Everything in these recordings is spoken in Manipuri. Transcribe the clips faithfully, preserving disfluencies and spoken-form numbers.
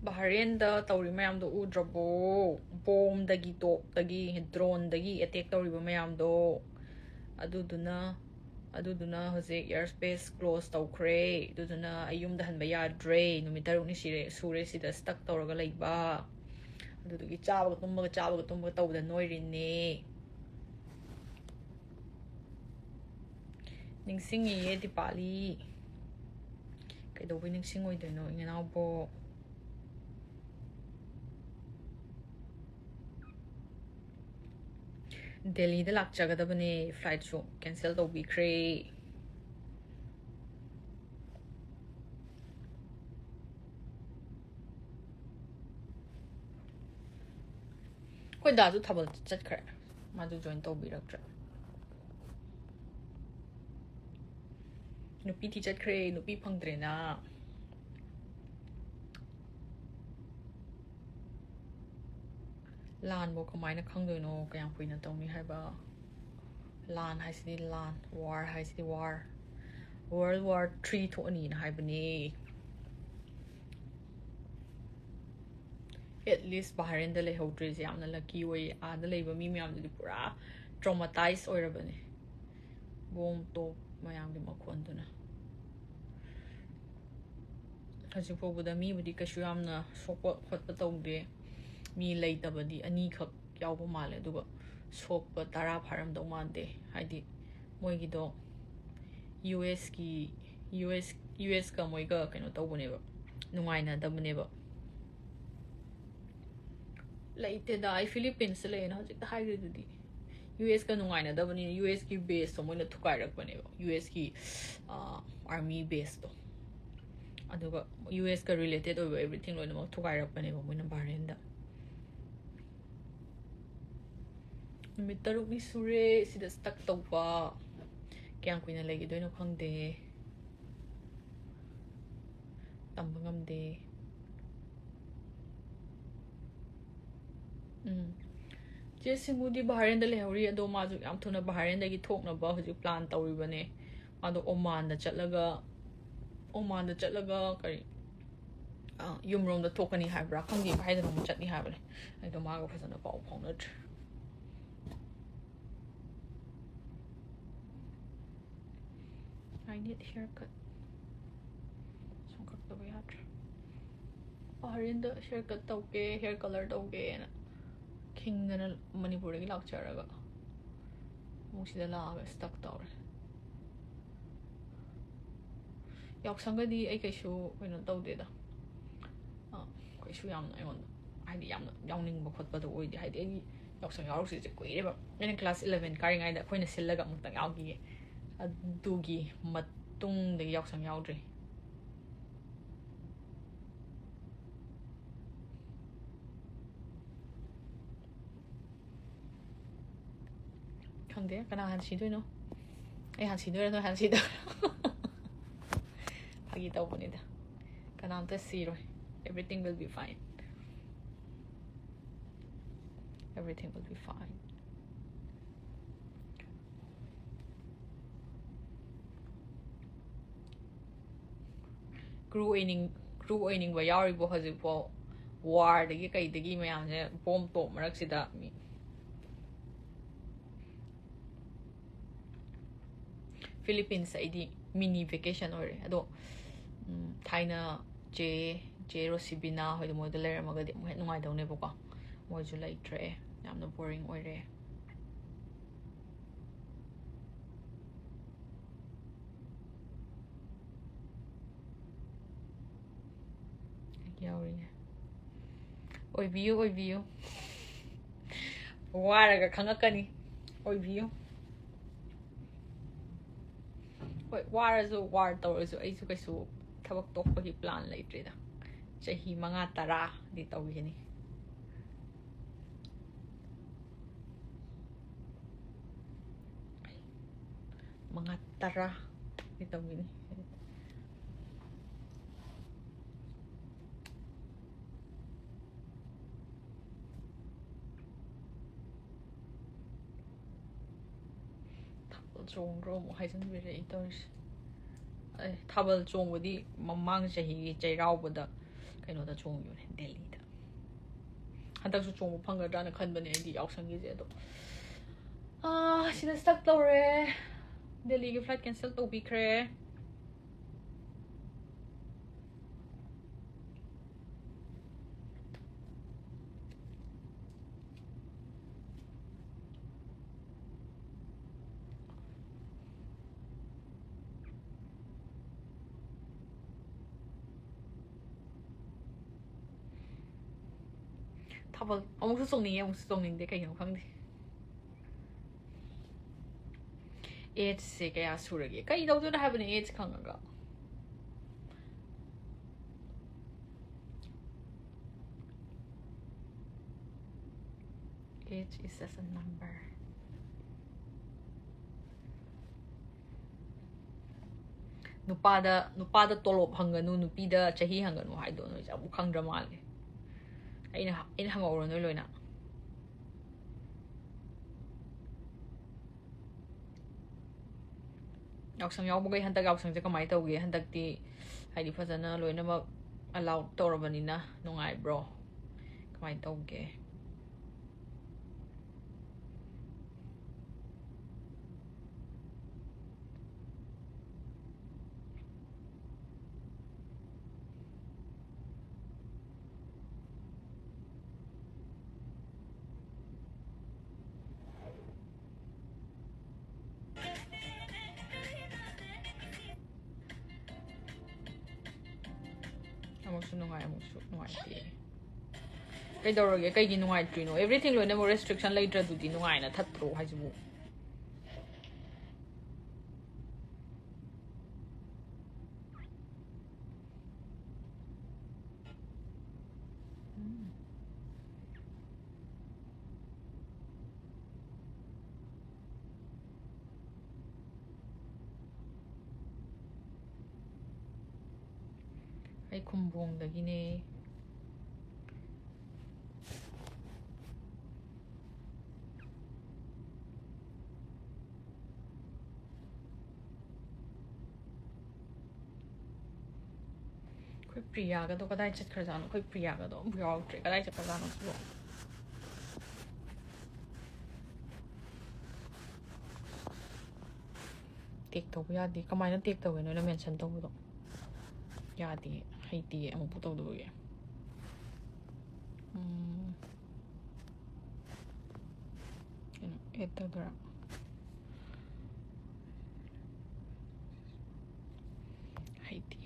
ꯕꯍꯔꯦꯟꯗ ꯇꯧꯔꯤ ꯃꯌꯥꯝꯗꯣ ꯎꯗ꯭ꯔꯕꯣ? ꯕꯣꯝꯗꯒꯤ, ꯇꯣꯞꯇꯒꯤ, ꯗ꯭ꯔꯣꯟꯗꯒꯤ ꯑꯦꯇꯦꯛ ꯇꯧꯔꯤꯕ ꯃꯌꯥꯝꯗꯣ꯫ ꯑꯗꯨꯗꯨꯅ, ꯑꯗꯨꯗꯨꯅ ꯍꯧꯖꯤꯛ ꯏꯌꯔ ꯁ꯭ꯄꯦꯁ ꯀ꯭ꯂꯣꯁ ꯇꯧꯈ꯭ꯔꯦ꯫ ꯑꯗꯨꯗꯨꯅ ꯑꯩ ꯌꯨꯝꯗ ꯍꯟꯕ ꯌꯥꯗ꯭ꯔꯦ꯫ ꯅꯨꯃꯤꯠ ꯇꯔꯨꯛꯅꯤ ꯁꯤꯔꯦ, ꯁꯨꯔꯦ ꯁꯤꯗ ꯁ꯭ꯇꯛ ꯇꯧꯔꯒ ꯂꯩꯕ꯫ ꯑꯗꯨꯗꯨꯒꯤ ꯆꯥꯕꯒ ꯇꯨꯝꯕꯒ, ꯆꯥꯕꯒ ꯇꯨꯝꯕꯒ ꯇꯧꯕꯗ ꯅꯣꯏꯔꯤꯅꯦ꯫ ꯅꯤꯡꯁꯤꯡꯉꯤꯌꯦ ꯗꯤꯄꯥꯂꯤ꯫ ꯀꯩꯗꯧꯕꯩ ꯅꯤꯡꯁꯤꯡꯉꯣꯏꯗꯣꯏꯅꯣ, ꯏꯅꯥꯎꯕꯣ? ꯗꯦꯜꯂꯤꯗ ꯂꯥꯛꯆꯒꯗꯕꯅꯦ, ꯐ꯭ꯂꯥꯏꯠꯁꯨ ꯀꯦꯟꯁꯦꯜ ꯇꯧꯕꯤꯈ꯭ꯔꯦ꯫ ꯑꯩꯈꯣꯏ ꯗꯥꯁꯨ ꯊꯥꯕꯜ ꯆꯠꯈ꯭ꯔꯦ, ꯃꯥꯁꯨ ꯖꯣꯏꯟ ꯇꯧꯕꯤꯔꯛꯇ꯭ꯔꯦ꯫ ꯅꯨꯄꯤ ꯊꯤ ꯆꯠꯈ꯭ꯔꯦ, ꯅꯨꯄꯤ ꯐꯪꯗ꯭ꯔꯦꯅ꯫ ꯂꯥꯟꯕꯨ ꯀꯃꯥꯏꯅ ꯈꯪꯗꯣꯏꯅꯣ, ꯀꯌꯥꯝ ꯀꯨꯏꯅ ꯇꯧꯅꯤ ꯍꯥꯏꯕ? ꯂꯥꯟ ꯍꯥꯏꯁꯤꯗꯤ ꯂꯥꯟ, ꯋꯥꯔ ꯍꯥꯏꯁꯤꯗꯤ ꯋꯥꯔ꯫ World War Three ꯊꯣꯛꯑꯅꯤꯅ ꯍꯥꯏꯕꯅꯦ꯫ At least ꯕꯍꯔꯦꯟꯗ ꯂꯩꯍꯧꯗ꯭ꯔꯤꯁꯦ ꯌꯥꯝꯅ ꯂꯛꯀꯤ ꯑꯣꯏꯌꯦ꯫ ꯑꯥꯗ ꯂꯩꯕ ꯃꯤ ꯃꯌꯥꯝꯗꯨꯗꯤ ꯄꯨꯔꯥ ꯇ꯭ꯔꯣꯃꯥꯇꯥꯏꯁ ꯑꯣꯏꯔꯕꯅꯦ, ꯕꯣꯝ ꯇꯣꯞ ꯃꯌꯥꯝꯒꯤ ꯃꯈꯣꯟꯗꯨꯅ꯫ ꯍꯧꯖꯤꯛ ꯐꯥꯎꯕꯗ ꯃꯤꯕꯨꯗꯤ ꯀꯩꯁꯨ ꯌꯥꯝꯅ ꯁꯣꯛꯄ ꯈꯣꯠꯄ ꯇꯧꯗꯦ꯫ ꯃꯤ ꯂꯩꯇꯕꯗꯤ ꯑꯅꯤꯈꯛ ꯌꯥꯎꯕ ꯃꯥꯜꯂꯦ, ꯑꯗꯨꯒ ꯁꯣꯛꯄ ꯇꯔꯥ ꯐꯥꯔꯝꯗꯧ ꯃꯥꯟꯗꯦ꯫ ꯍꯥꯏꯗꯤ ꯃꯣꯏꯒꯤꯗꯣ ꯌꯨ ꯑꯦꯁꯀꯤ, ꯌꯨ ꯑꯦꯁ, ꯌꯨ ꯑꯦꯁꯀ ꯃꯣꯏꯒ ꯀꯩꯅꯣ ꯇꯧꯕꯅꯦꯕ, ꯅꯨꯡꯉꯥꯏꯅꯗꯕꯅꯦꯕ꯫ ꯂꯩꯇꯦꯗ, ꯑꯩ ꯐꯤꯂꯤꯄꯤꯟꯁꯇ ꯂꯩꯌꯦꯅ ꯍꯧꯖꯤꯛꯇ ꯍꯥꯏꯈ꯭ꯔꯤꯗꯨꯗꯤ꯫ ꯌꯨ ꯑꯦꯁꯀ ꯅꯨꯡꯉꯥꯏꯅꯗꯕꯅꯤꯅ ꯌꯨ ꯑꯦꯁꯀꯤ ꯕꯦꯁꯇꯣ ꯃꯣꯏꯅ ꯊꯨꯒꯥꯏꯔꯛꯄꯅꯦꯕ, ꯌꯨ ꯑꯦꯁꯀꯤ ꯑꯥꯔꯃꯤ ꯕꯦꯁꯇꯣ꯫ ꯑꯗꯨꯒ ꯌꯨ ꯑꯦꯁꯀ ꯔꯤꯂꯦꯇꯦꯠ ꯑꯣꯏꯕ ꯑꯦꯕ꯭ꯔꯤꯊꯤꯡ ꯂꯣꯏꯅꯃꯛ ꯊꯨꯒꯥꯏꯔꯛꯄꯅꯦꯕ ꯃꯣꯏꯅ ꯕꯍꯔꯦꯟꯗ꯫ ꯅꯨꯃꯤꯠ ꯇꯔꯨꯛꯅꯤ ꯁꯨꯔꯦ ꯁꯤꯗ ꯁ꯭ꯇꯛ ꯇꯧꯕ꯫ ꯀꯌꯥꯝ ꯀꯨꯏꯅ ꯂꯩꯈꯤꯗꯣꯏꯅꯣ ꯈꯪꯗꯦ, ꯇꯝꯕ ꯉꯝꯗꯦ꯫ ꯎꯝ, ꯆꯦ ꯁꯤꯡꯎꯗꯤ ꯕꯍꯔꯦꯟꯗ ꯂꯩꯍꯧꯔꯤ, ꯑꯗꯣ ꯃꯥꯁꯨ ꯌꯥꯝ ꯊꯨꯅ ꯕꯍꯔꯦꯟꯗꯒꯤ ꯊꯣꯛꯅꯕ ꯍꯧꯖꯤꯛ ꯄ꯭ꯂꯥꯟ ꯇꯧꯔꯤꯕꯅꯦ꯫ ꯃꯥꯗꯣ ꯑꯣꯃꯥꯟꯗ ꯆꯠꯂꯒ, ꯑꯣꯃꯥꯟꯗ ꯆꯠꯂꯒ ꯀꯔꯤ, ꯑ, ꯌꯨꯝꯔꯣꯝꯗ ꯊꯣꯛꯀꯅꯤ ꯍꯥꯏꯕ꯭ꯔꯥ, ꯈꯪꯗꯦ, ꯀꯥꯏꯗꯅꯣ ꯑꯃ ꯆꯠꯅꯤ ꯍꯥꯏꯕꯅꯦ꯫ ꯑꯩꯗꯣ ꯃꯥꯒ ꯐꯖꯅ ꯄꯥꯎ ꯐꯥꯎꯅꯗ꯭ꯔꯤ꯫ I need haircut. ꯁꯨꯝ ꯀꯛꯇꯕ ꯌꯥꯗ꯭ꯔꯦ꯫ ꯑꯍꯔꯤꯟꯗ haircut ꯇꯧꯒꯦ, hair color ꯇꯧꯒꯦꯅ ꯈꯤꯡꯗꯅ ꯃꯅꯤꯄꯨꯔꯗꯒꯤ ꯂꯥꯛꯆꯔꯒ ꯑꯃꯨꯛ ꯁꯤꯗ ꯂꯥꯛꯑꯒ stuck ꯇꯧꯔꯦ꯫ ꯌꯥꯎꯁꯪꯒꯗꯤ ꯑꯩ ꯀꯩꯁꯨ ꯀꯩꯅꯣ ꯇꯧꯗꯦꯗ꯫ ꯑ, ꯀꯩꯁꯨ ꯌꯥꯝꯅ ꯑꯩꯉꯣꯟꯗ, ꯍꯥꯏꯗꯤ, ꯌꯥꯝꯅ ꯌꯥꯎꯅꯤꯡꯕ ꯈꯣꯠꯄꯗꯣ ꯑꯣꯏꯗꯦ꯫ ꯍꯥꯏꯗꯤ, ꯑꯩꯒꯤ ꯌꯥꯎꯁꯪ ꯌꯥꯎꯔꯛꯇ꯭ꯔꯤꯁꯦ ꯀꯨꯏꯔꯦꯕ꯫ ꯑꯩꯅ class eleven ꯀꯥꯔꯤꯉꯩꯗ ꯑꯩꯈꯣꯏꯅ ꯁꯤꯜꯂꯒ ꯑꯃꯨꯛꯇꯪ ꯌꯥꯎꯈꯤꯌꯦ꯫ ꯑꯗꯨꯒꯤ ꯃꯇꯨꯡꯗꯒꯤ ꯌꯥꯎꯁꯪ ꯌꯥꯎꯗ꯭ꯔꯤ꯫ ꯈꯪꯗꯦ ꯀꯅꯥ ꯍꯥꯟꯅ ꯁꯤꯗꯣꯏꯅꯣ꯫ ꯑꯩ ꯍꯥꯟꯅ ꯁꯤꯗꯣꯏꯔꯥ, ꯅꯣꯏ ꯍꯥꯟꯅ ꯁꯤꯗꯣꯏꯔꯥ? ꯐꯥꯒꯤ ꯇꯧꯕꯅꯤꯗ꯫ ꯀꯅꯥꯝꯇ ꯁꯤꯔꯣꯏ꯫ Everything will be fine. Everything will be fine. Crew ꯑꯣꯏꯅꯤꯡ-, crew ꯑꯣꯏꯅꯤꯡꯕ ꯌꯥꯎꯔꯤꯕꯣ ꯍꯧꯖꯤꯛꯐꯥꯎ? Warꯗꯒꯤ ꯀꯩꯗꯒꯤ ꯃꯌꯥꯝꯁꯦ, bomb top ꯃꯔꯛꯁꯤꯗ ꯃꯤ꯫ Philippines ꯑꯩꯗꯤ mini vacation ꯑꯣꯏꯔꯦ꯫ ꯑꯗꯣ, ꯎꯝ, ꯊꯥꯏꯅ ꯆꯦ, ꯆꯦ ꯔꯣꯁꯤꯕꯤꯅꯥ ꯍꯣꯏꯗꯣ ꯃꯣꯏꯗ ꯂꯩꯔꯝꯃꯒꯗꯤ ꯑꯃꯨꯛ ꯍꯦꯟꯅ ꯅꯨꯡꯉꯥꯏꯗꯧꯅꯦꯕꯀꯣ꯫ ꯃꯣꯏꯁꯨ ꯂꯩꯇ꯭ꯔꯦ꯫ ꯌꯥꯝꯅ boring ꯑꯣꯏꯔꯦ꯫ ꯌꯥꯎꯔꯤꯅꯦ꯫ ꯑꯣꯏꯕꯤꯌꯨ, ꯑꯣꯏꯕꯤꯌꯨ꯫ ꯋꯥꯔꯒ ꯈꯪꯉꯛꯀꯅꯤ꯫ ꯑꯣꯏꯕꯤꯌꯨ꯫ ꯍꯣꯏ, ꯋꯥꯔꯁꯨ, war ꯇꯧꯔꯁꯨ ꯑꯩꯁꯨ ꯀꯩꯁꯨ ꯊꯕꯛ ꯇꯣꯛꯄꯒꯤ plan ꯂꯩꯇ꯭ꯔꯤꯗ꯫ ꯆꯍꯤ ꯃꯉꯥ ꯇꯔꯥꯗꯤ ꯇꯧꯈꯤꯅꯤ꯫ ꯃꯉꯥ ꯇꯔꯥꯗꯤ ꯇꯧꯈꯤꯅꯤ꯫ ꯆꯣꯡꯈ꯭ꯔꯣ ꯑꯃꯨꯛ ꯍꯥꯏꯖꯤꯟꯕꯤꯔꯛꯏ ꯇꯧꯔꯤꯁꯦ꯫ ꯑꯦ, ꯊꯥꯕꯜ ꯆꯣꯡꯕꯗꯤ ꯃꯃꯥꯡ ꯆꯍꯤꯒꯤ ꯆꯩꯔꯥꯎꯕꯗ ꯀꯩꯅꯣꯗ ꯆꯣꯡꯈꯤꯕꯅꯦ, ꯗꯦꯜꯂꯤꯗ꯫ ꯍꯟꯗꯛꯁꯨ ꯆꯣꯡꯕ ꯐꯪꯒꯗ꯭ꯔꯥꯅ ꯈꯟꯕꯅꯦ ꯑꯩꯗꯤ ꯌꯥꯎꯁꯪꯒꯤꯁꯦ, ꯑꯗꯣ, ꯑꯥ, ꯁꯤꯗ ꯁ꯭ꯇꯛ ꯇꯧꯔꯦ꯫ ꯗꯦꯜꯂꯤꯒꯤ ꯐ꯭ꯂꯥꯏꯠ ꯀꯦꯟꯁꯦꯜ ꯇꯧꯕꯤꯈ꯭ꯔꯦ꯫ ꯊꯥꯕꯜ ꯑꯃꯨꯛꯁꯨ ꯆꯣꯡꯅꯤꯡꯉꯦ, ꯑꯃꯨꯛꯁꯨ ꯆꯣꯡꯅꯤꯡꯗꯦ, ꯀꯩꯒꯤꯅꯣ ꯈꯪꯗꯦ꯫ ꯑꯦꯖꯁꯦ ꯀꯌꯥ ꯁꯨꯔꯒꯦ? ꯀꯩ ꯇꯧꯗꯣꯏꯅꯣ ꯍꯥꯏꯕꯅꯦ ꯑꯦꯖ ꯈꯪꯉꯒ? Age is just a number. ꯅꯨꯄꯥꯗ, ꯅꯨꯄꯥꯗ ꯇꯣꯂꯣꯞ ꯍꯪꯒꯅꯨ, ꯅꯨꯄꯤꯗ ꯆꯍꯤ ꯍꯪꯒꯅꯨ ꯍꯥꯏꯗꯣ ꯅꯣꯏꯁꯦ ꯑꯃꯨꯛ ꯈꯪꯗ꯭ꯔ ꯃꯥꯜꯂꯦ꯫ ꯑꯩꯅ, ꯑꯩꯅ ꯍꯪꯍꯧꯔꯣ ꯅꯣꯏ ꯂꯣꯏꯅ꯫ ꯌꯥꯎꯁꯪ ꯌꯥꯎꯕꯈꯩ ꯍꯟꯗꯛ ꯌꯥꯎꯁꯪꯁꯦ ꯀꯃꯥꯏꯅ ꯇꯧꯒꯦ? ꯍꯟꯗꯛꯇꯤ ꯍꯥꯏꯗꯤ ꯐꯖꯅ ꯂꯣꯏꯅꯃꯛ ꯑꯦꯂꯥꯎ ꯇꯧꯔꯕꯅꯤꯅ ꯅꯨꯡꯉꯥꯏꯕ꯭ꯔꯣ? ꯀꯃꯥꯏꯅ ꯇꯧꯒꯦ? ꯑꯃꯨꯛꯁꯨ ꯅꯨꯡꯉꯥꯏ, ꯑꯃꯨꯛꯁꯨ ꯅꯨꯡꯉꯥꯏꯇꯦ꯫ ꯀꯩꯗꯧꯔꯒꯦ? ꯀꯩꯒꯤ ꯅꯨꯡꯉꯥꯏꯇ꯭ꯔꯤꯅꯣ? Everything ꯂꯣꯏꯅꯃꯛ restriction ꯂꯩꯇ꯭ꯔꯗꯨꯗꯤ ꯅꯨꯡꯉꯥꯏꯅ ꯊꯠꯇ꯭ꯔꯣ ꯍꯥꯏꯁꯤꯕꯨ? ꯑꯩ ꯈꯨꯝꯕꯣꯡꯗꯒꯤꯅꯦ꯫ ꯄ꯭ꯔꯤꯌꯥꯒꯗꯣ ꯀꯗꯥꯏ ꯆꯠꯈ꯭ꯔꯖꯥꯠꯅꯣ? ꯑꯩꯈꯣꯏ ꯄ꯭ꯔꯤꯌꯥꯒꯗꯣ ꯑꯃꯨꯛ ꯌꯥꯎꯔꯛꯇ꯭ꯔꯦ꯫ ꯀꯗꯥꯏ ꯆꯠꯈ꯭ꯔꯖꯥꯠꯅꯣ ꯁꯤꯕꯣ? ꯇꯦꯛ ꯇꯧꯕ ꯌꯥꯗꯦ꯫ ꯀꯃꯥꯏꯅ ꯇꯦꯛ ꯇꯧꯒꯦ ꯅꯣꯏꯅ ꯃꯦꯟꯁꯟ ꯇꯧꯕꯗꯣ? ꯌꯥꯗꯦ, ꯍꯩꯇꯦ ꯑꯃꯨꯛꯐꯥꯎ ꯇꯧꯗꯕꯒꯤ꯫ ꯎꯝ꯫ ꯀꯩꯅꯣ ꯑꯦꯗ ꯇꯧꯗꯣꯏꯔꯥ? ꯍꯩꯇꯦ꯫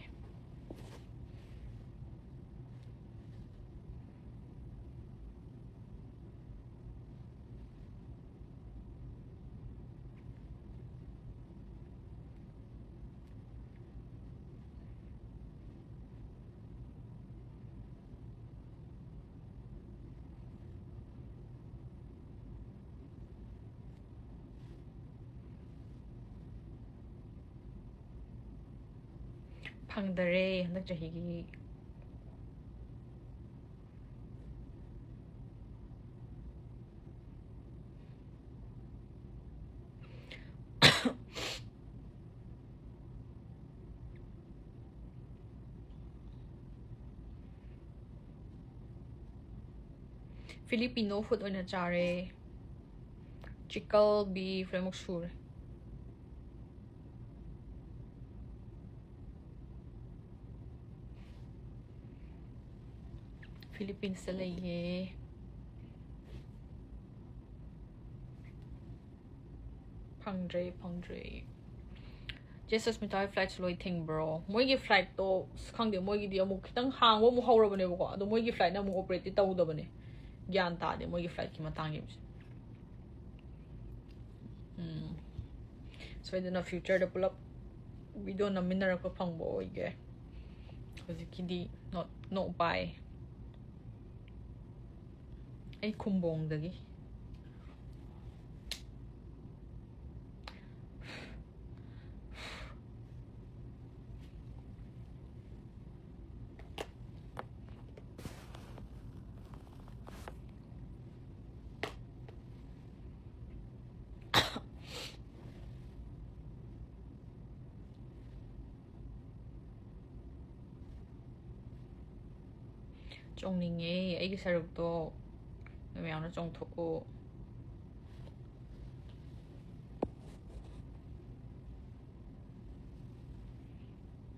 ꯐꯪꯗꯔꯦ ꯍꯟꯗꯛ ꯆꯍꯤꯒꯤ꯫ Filipino food ꯑꯣꯏꯅ ꯆꯥꯔꯦ꯫ Chicken, beef ꯂꯣꯏꯅꯃꯛ ꯁꯨꯔꯦ꯫ Philippines ꯇ ꯂꯩꯌꯦ꯫ ꯐꯪꯗ꯭ꯔꯦ, ꯐꯪꯗ꯭ꯔꯦ꯫ ꯆꯦ ꯁꯁꯃꯤꯇꯥꯒꯤ flight ꯁꯨ ꯂꯣꯏ ꯊꯤꯡꯕ꯭ꯔꯣ? ꯃꯣꯏꯒꯤ flight ꯇꯣ ꯑꯁ ꯈꯪꯗꯦ, ꯃꯣꯏꯒꯤꯗꯤ ꯑꯃꯨꯛ ꯈꯤꯇꯪ ꯍꯥꯡꯕ ꯑꯃꯨꯛ ꯍꯧꯔꯕꯅꯦꯕꯀꯣ, ꯑꯗꯣ ꯃꯣꯏꯒꯤ flight ꯅ ꯑꯃꯨꯛ operate ꯇꯤ ꯇꯧꯗꯕꯅꯦ꯫ ꯒ꯭ꯌꯥꯟ ꯇꯥꯗꯦ ꯃꯣꯏꯒꯤ flight ꯀꯤ ꯃꯇꯥꯡꯒꯤꯁꯦ꯫ ꯎꯝ꯫ ꯁꯣꯏꯗꯅ future ꯗ ꯄꯨꯂꯞ video ꯅꯝꯃꯤꯟꯅꯔꯛꯄ ꯐꯪꯕ ꯑꯣꯏꯒꯦ꯫ ꯍꯧꯖꯤꯛꯀꯤꯗꯤ not, no bye꯫ ꯑꯩ ꯈꯨꯝꯕꯣꯡꯗꯒꯤ꯫ ꯆꯣꯡꯅꯤꯡꯉꯦ ꯑꯩꯒꯤ ꯁꯔꯨꯛꯇꯣ꯫ ꯅꯣꯏ ꯃꯌꯥꯝꯅ ꯆꯣꯡꯊꯣꯛꯎ꯫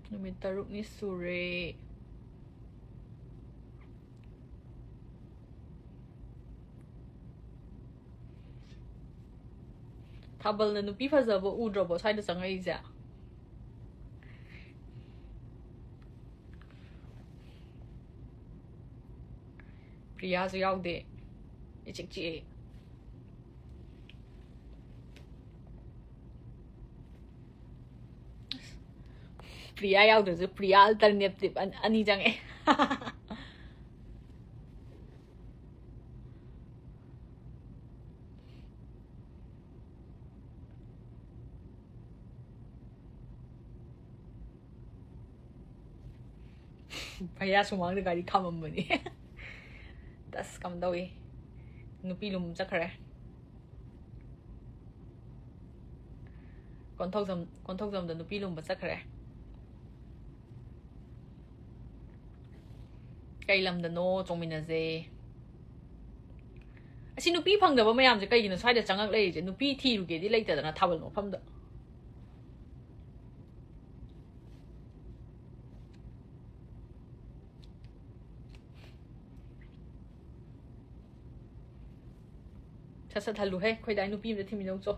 ꯅꯨꯃꯤꯠ ꯇꯔꯨꯛꯅꯤ ꯁꯨꯔꯦ꯫ ꯊꯥꯕꯜꯅ ꯅꯨꯄꯤ ꯐꯖꯕ ꯎꯗ꯭ꯔꯕꯣ ꯁ꯭ꯋꯥꯏꯗ ꯆꯪꯉꯛꯏꯁꯦ? ꯄ꯭ꯔꯤꯌꯥꯁꯨ ꯌꯥꯎꯗꯦ꯫ ꯏꯆꯤꯛ ꯆꯤꯛꯑꯦ꯫ ꯄ꯭ꯔꯤꯌꯥ ꯌꯥꯎꯗ꯭ꯔꯁꯨ ꯄ꯭ꯔꯤꯌꯥ alternative ꯑꯅꯤ ꯆꯪꯉꯛꯑꯦ꯫ ꯚꯩꯌꯥ ꯁꯨꯃꯥꯡꯗ ꯒꯥꯔꯤ ꯈꯥꯝꯃꯝꯕꯅꯤ꯫ ꯗꯁ ꯀꯝꯗꯧꯏ? ꯅꯨꯄꯤ ꯂꯨꯝ ꯆꯠꯈ꯭ꯔꯦ꯫ ꯀꯣꯟꯊꯧꯖꯝ, ꯀꯣꯟꯊꯧꯖꯝꯗ ꯅꯨꯄꯤ ꯂꯨꯝꯕ ꯆꯠꯈ꯭ꯔꯦ꯫ ꯀꯩ ꯂꯝꯗꯅꯣ ꯆꯣꯡꯃꯤꯟꯅꯁꯦ꯫ ꯑꯁꯤ ꯅꯨꯄꯤ ꯐꯪꯗꯕ ꯃꯌꯥꯝꯁꯦ ꯀꯩꯒꯤꯅꯣ ꯁ꯭ꯋꯥꯏꯗ ꯆꯪꯉꯛ ꯂꯩꯔꯤꯁꯦ? ꯅꯨꯄꯤ ꯊꯤꯔꯨꯒꯦꯗꯤ ꯂꯩꯇꯗꯅ ꯊꯥꯕꯜ ꯃꯐꯝꯗ꯫ ꯁꯠ ꯁꯠ ꯍꯜꯂꯨꯍꯦ, ꯑꯩꯈꯣꯏꯗꯥꯏ ꯅꯨꯄꯤ ꯑꯝꯇ ꯊꯤꯃꯤꯟꯅꯧꯆꯣ꯫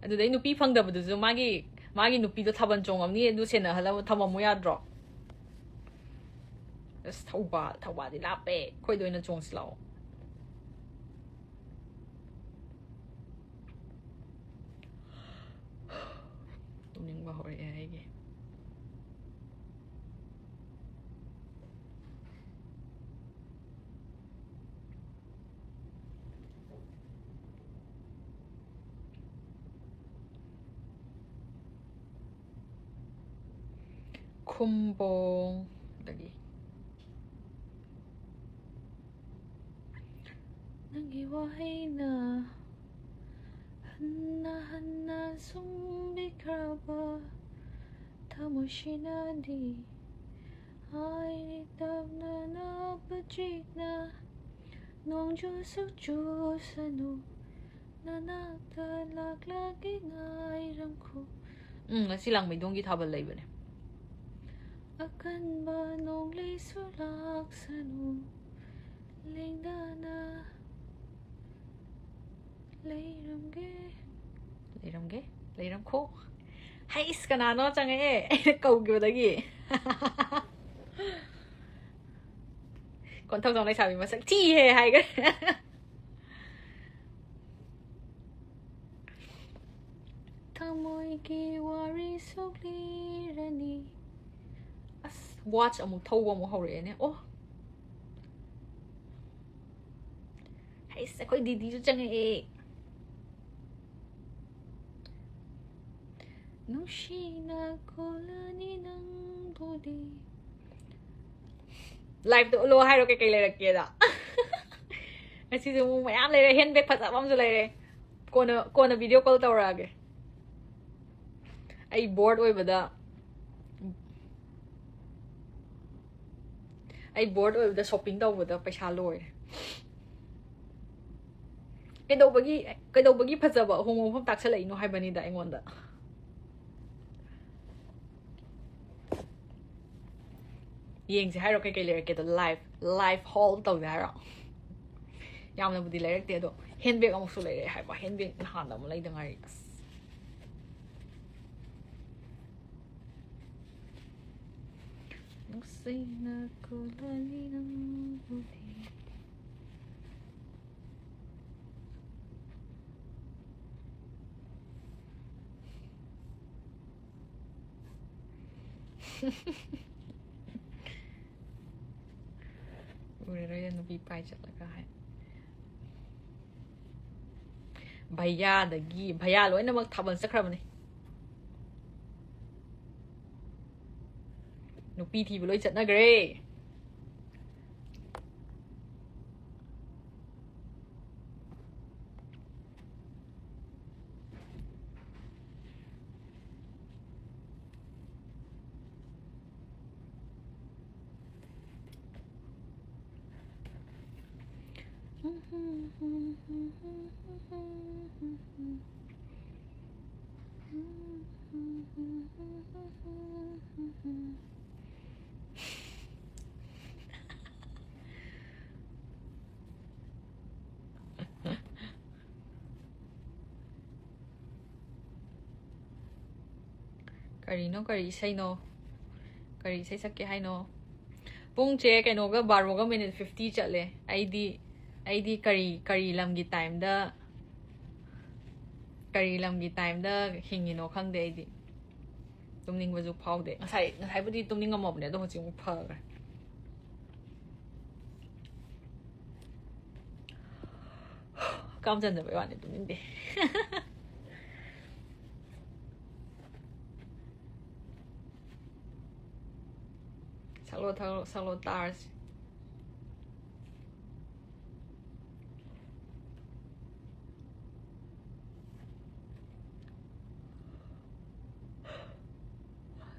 ꯑꯗꯨꯗꯩ ꯅꯨꯄꯤ ꯐꯪꯗꯕꯗꯨꯁꯨ ꯃꯥꯒꯤ, ꯃꯥꯒꯤ ꯅꯨꯄꯤꯗꯣ ꯊꯥꯕꯜ ꯆꯣꯡꯉꯝꯅꯤ, ꯑꯗꯨ ꯁꯦꯟꯅꯍꯜꯂ ꯊꯝꯃꯝꯃꯨ ꯌꯥꯗ꯭ꯔꯣ? ꯑꯁ, ꯊꯧꯕꯥꯜ, ꯊꯧꯕꯥꯜꯗꯤ ꯂꯥꯞꯄꯦ, ꯑꯩꯈꯣꯏꯗ ꯑꯣꯏꯅ ꯆꯣꯡꯁꯤ ꯂꯥꯛꯑꯣ꯫ ꯇꯨꯝꯅꯤꯡꯕ ꯍꯧꯔꯛꯑꯦ ꯑꯩꯒꯤ꯫ ꯈꯨꯝꯕꯣꯡꯗꯒꯤ꯫ ꯅꯪꯒꯤ ꯋꯥꯍꯩꯅ ꯍꯟꯅ ꯍꯟꯅ ꯁꯨꯝꯕꯤꯈ꯭ꯔꯕ ꯊꯃꯣꯏꯁꯤꯅꯗꯤ ꯍꯥꯏꯔꯤ ꯇꯞꯅ ꯅꯥꯞꯄ ꯆꯤꯛꯅ, ꯅꯣꯡꯖꯨꯁꯨ ꯆꯨꯁꯅꯨ, ꯅꯅꯥꯛꯇ ꯂꯥꯛꯂꯒꯦ ꯉꯥꯏꯔꯝꯈꯣ꯫ ꯎꯝ, ꯉꯁꯤ ꯂꯥꯡꯃꯩꯗꯣꯡꯒꯤ ꯊꯥꯕꯜ ꯂꯩꯕꯅꯦ꯫ ꯑꯀꯟꯕ ꯅꯣꯡꯂꯩꯁꯨ ꯂꯥꯛꯁꯅꯨ, ꯂꯦꯡꯗꯅ ꯂꯩꯔꯝꯒꯦ꯫ ꯂꯩꯔꯝꯒꯦ? ꯂꯩꯔꯝꯈꯣ꯫ ꯍꯩꯁ, ꯀꯅꯥꯅꯣ ꯆꯪꯉꯛꯑꯦ ꯑꯩꯅ ꯀꯧꯈꯤꯕꯗꯒꯤ꯫ ꯀꯣꯟꯊꯧꯖꯝ ꯂꯩꯁꯥꯕꯤ ꯃꯁꯛ ꯊꯤꯍꯦ ꯍꯥꯏꯈ꯭ꯔꯦ꯫ ꯊꯃꯣꯏꯒꯤ ꯋꯥꯔꯤꯁꯨ ꯂꯤꯔꯅꯤ꯫ ꯑꯁ, ꯋꯥꯠꯆ ꯑꯃꯨꯛ ꯊꯧꯕ ꯑꯃꯨꯛ ꯍꯧꯔꯛꯑꯦꯅꯦ꯫ ꯑꯣ, ꯍꯩꯁ, ꯑꯩꯈꯣꯏ ꯗꯤꯗꯤꯁꯨ ꯆꯪꯉꯛꯑꯦ꯫ ꯅꯨꯡꯁꯤꯅ ꯀꯣꯜꯂꯅꯤ ꯅꯪꯕꯨꯗꯤ꯫ ꯂꯥꯏꯐꯇ ꯎꯠꯂꯣ ꯍꯥꯏꯔꯣ ꯀꯩꯀꯩ ꯂꯩꯔꯛꯀꯦꯗ꯫ ꯉꯁꯤꯁꯨ ꯑꯃꯨꯛ ꯃꯌꯥꯝ ꯂꯩꯔꯦ, ꯍꯦꯟ ꯕꯦꯒ ꯐꯖꯕ ꯑꯃꯁꯨ ꯂꯩꯔꯦ꯫ ꯀꯣꯟꯅ, ꯀꯣꯟꯅ ꯚꯤꯗꯤꯑꯣ ꯀꯣꯜ ꯇꯧꯔꯛꯑꯒꯦ꯫ ꯑꯩ ꯕꯣꯔꯗ ꯑꯣꯏꯕꯗ, ꯑꯩ ꯕꯣꯔꯗ ꯑꯣꯏꯕꯗ ꯁꯣꯞꯄꯤꯡ ꯇꯧꯕꯗ ꯄꯩꯁꯥ ꯂꯣꯏꯔꯦ꯫ ꯀꯩꯗꯧꯕꯒꯤ, ꯀꯩꯗꯧꯕꯒꯤ ꯐꯖꯕ ꯑꯍꯣꯡꯕ ꯃꯐꯝ ꯇꯥꯛꯁꯜꯂꯛꯏꯅꯣ ꯍꯥꯏꯕꯅꯤꯗ ꯑꯩꯉꯣꯟꯗ꯫ ꯌꯦꯡꯁꯦ ꯍꯥꯏꯔꯣ ꯀꯩꯀꯩ ꯂꯩꯔꯛꯀꯦꯗꯣ? ꯂꯥꯏꯐ, ꯂꯥꯏꯐ ꯍꯣꯜ ꯇꯧꯁꯦ ꯍꯥꯏꯔꯣ? ꯌꯥꯝꯅꯕꯨꯗꯤ ꯂꯩꯔꯛꯇꯦ, ꯑꯗꯣ ꯍꯦꯟ ꯕꯦꯒ ꯑꯃꯨꯛꯁꯨ ꯂꯩꯔꯛꯑꯦ ꯍꯥꯏꯕ꯫ ꯍꯦꯟ ꯕꯦꯒ ꯅꯍꯥꯟꯗ ꯑꯃ ꯂꯩꯗ ꯉꯥꯏꯔꯤ꯫ ꯑꯁ꯫ ꯅꯨꯡꯁꯤꯅ ꯀꯣꯜꯂꯅꯤ ꯅꯪꯕꯨꯗꯤ꯫ ꯎꯔꯔꯣꯏꯗ ꯅꯨꯄꯤ ꯄꯥꯏ ꯆꯠꯂꯒ ꯍꯥꯏ꯫ ꯚꯩꯌꯥꯗꯒꯤ, ꯚꯩꯌꯥ ꯂꯣꯏꯅꯃꯛ ꯊꯥꯕꯜ ꯆꯠꯈ꯭ꯔꯕꯅꯦ꯫ ꯅꯨꯄꯤ ꯊꯤꯕ ꯂꯣꯏ ꯆꯠꯅꯈ꯭ꯔꯦ꯫ ꯀꯔꯤꯅꯣ? ꯀꯔꯤ ꯏꯁꯩꯅꯣ? ꯀꯔꯤ ꯏꯁꯩ ꯁꯛꯀꯦ ꯍꯥꯏꯅꯣ? ꯄꯨꯡꯁꯦ ꯀꯩꯅꯣꯒ, ꯕꯥꯔꯣꯒ ꯃꯤꯅꯤꯠ ꯐꯤꯐꯇꯤ ꯆꯠꯂꯦ꯫ ꯑꯩꯗꯤ, ꯑꯩꯗꯤ ꯀꯔꯤ, ꯀꯔꯤ ꯂꯝꯒꯤ ꯇꯥꯏꯝꯗ, ꯀꯔꯤ ꯂꯝꯒꯤ ꯇꯥꯏꯝꯗ ꯍꯤꯡꯉꯤꯅꯣ ꯈꯪꯗꯦ ꯑꯩꯗꯤ꯫ ꯇꯨꯝꯅꯤꯡꯕꯁꯨ ꯐꯥꯎꯗꯦ꯫ ꯉꯁꯥꯏ, ꯉꯁꯥꯏꯕꯨꯗꯤ ꯇꯨꯝꯅꯤꯡꯉꯝꯃꯕꯅꯦ, ꯑꯗꯣ ꯍꯧꯖꯤꯛ ꯑꯃꯨꯛ ꯐꯈ꯭ꯔꯦ꯫ ꯍꯛꯀꯥꯝ ꯆꯟꯗꯕꯩ ꯋꯥꯅꯤ, ꯇꯨꯝꯅꯤꯡꯗꯦ꯫ ꯁꯛꯂꯣ, ꯊꯛꯂꯣ, ꯁꯛꯂꯣ, ꯇꯥꯔꯁꯤ꯫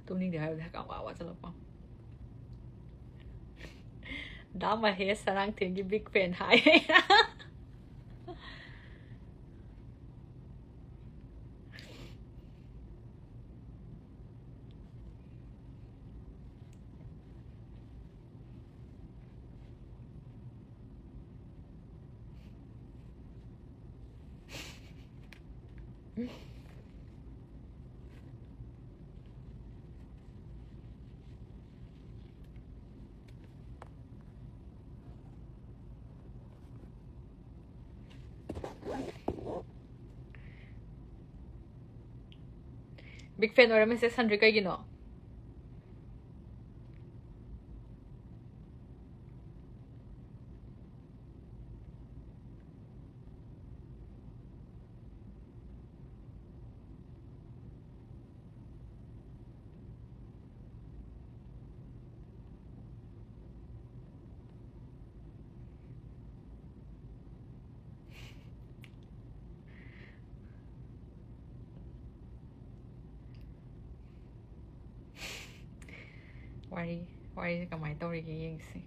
ꯇꯨꯝꯅꯤꯡꯗꯦ ꯍꯥꯏꯕꯗꯤ ꯍꯛꯀꯥꯝ ꯋꯥ ꯋꯥ ꯆꯜꯂꯛꯄ꯫ ꯗꯥ ꯃꯍꯦꯁ ꯁꯔꯥꯡꯊꯦꯝꯒꯤ big fan ꯍꯥꯏ꯫ Big fan ꯑꯣꯏꯔ message ꯍꯟꯗ꯭ꯔꯤ ꯀꯩꯒꯤꯅꯣ? ꯋꯥꯔꯤ, ꯋꯥꯔꯤꯁꯦ ꯀꯃꯥꯏꯅ ꯇꯧꯔꯤꯒꯦ ꯌꯦꯡꯁꯤ꯫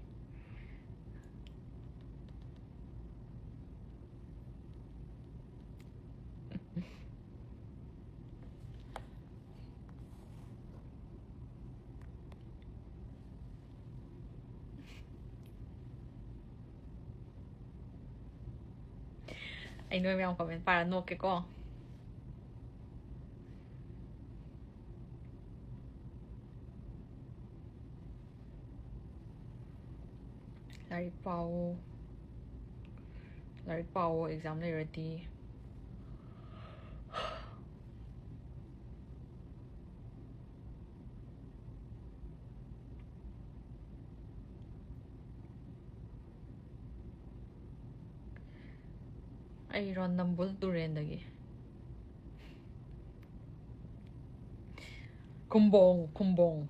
ꯑꯩ ꯅꯣꯏ ꯃꯌꯥꯝ comment ꯄꯥꯔ ꯅꯣꯛꯀꯦꯀꯣ꯫ ꯂꯥꯏꯔꯤꯛ ꯄꯥꯎ꯫ ꯂꯥꯏꯔꯤꯛ ꯄꯥꯎ, exam ꯂꯩꯔꯗꯤ꯫ ꯑꯩꯔꯣ? ꯅꯝꯕꯨꯜ ꯇꯨꯔꯦꯟꯗꯒꯤ꯫ ꯈꯨꯝꯕꯣꯡ, ꯈꯨꯝꯕꯣꯡ꯫